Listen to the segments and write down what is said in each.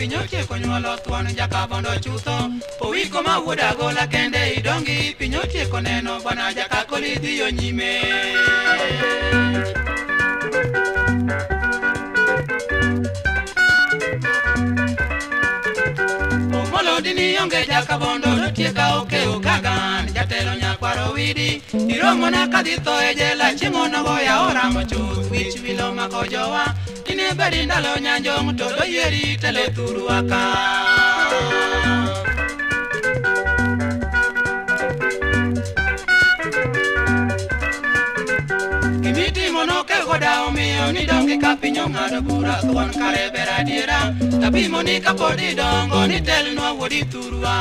piny otieko nyuolo thuon jakabondo chutho. Owiko ma wuod agola kende idongi piny otieko neno bwana jakakoli dhiyo nyime. Omolo dini onge jakabondo notieka okeyo kagan jatelo nyakwaro widi iromo na kadhi tho e jela chieng' onogo ya oramo chuth wich wilo mako jowa dine bedi ndalo nyanjong' to doyieri telo thurwa ka. Gimitimo nokegoda omiyo nidongi ka piny ong'ado bura thuon kare ber adiera tapimo ni kapod idongo ni telnwa wuodi thurwa.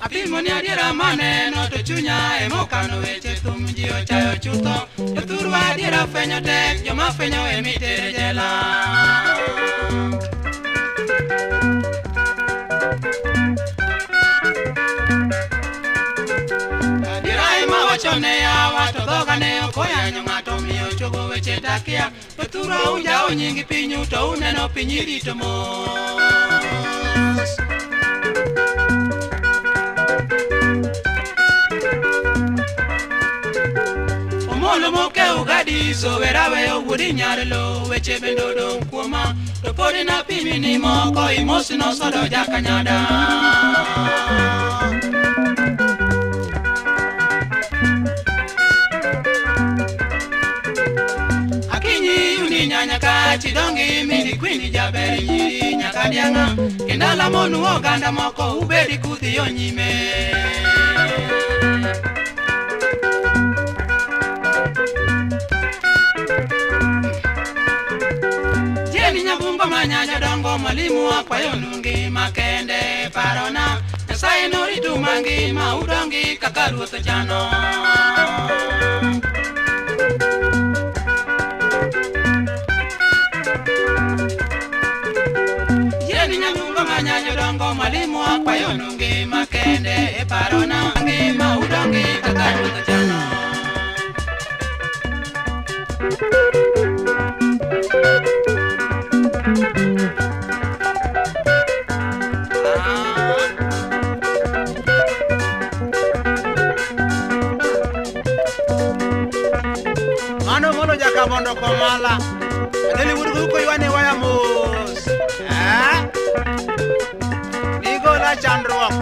Apimo ni adiera maneno to chunya emokano weche thum ji ochayo chutho to thurwa adiera fwenyo tek joma fwenyo emitere jela. Wachone yawa to dhoga ne ok oyanyo ng'ato omiyo chogo weche takia to thurwa unjawo nying pinyu to uneno piny irito mos. Omolo mokew gadiso weraweyo wuodi nyar lo weche bende odong' kuoma to pod napimi ni moko imosi nosodo jakanyada. Nyaka chidongi mini kwini jaber nyiri nyaka diang'a kendo lamonu oganda moko ubedi kudhiyo nyime. Jeni nyabungo manya jodongo mwalimu akwayo nungi makende parona Nyasaye noritu mangima udongi kaka ruoth ochano. Jodongo mwalimu akwayo nungi makende e parona ngima udongi kaka ruoth ochano. Mano molo jakabondo komala adeli wuod guko ywane waya mos. Nigola chandruok.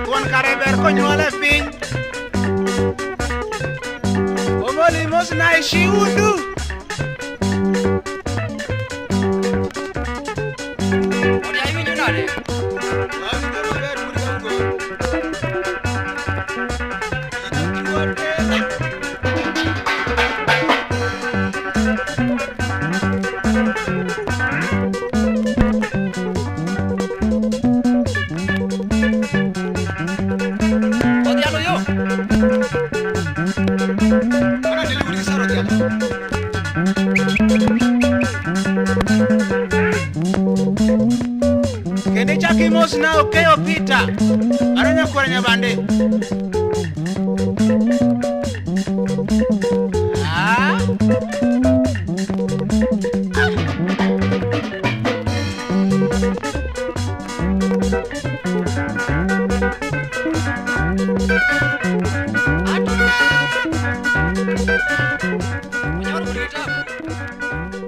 Thuon kare ber konyuol e piny. Omoli mos na ishiundu. Odia iwinjo nade? Awinjo maber wuod Gaugo. Odhialo yo. Mana deli wuod Kisaro odhialo. Kendo ichak imos na Okeyo Peter mano nyakwar Nyabande. Onyoro wuod Gitabu.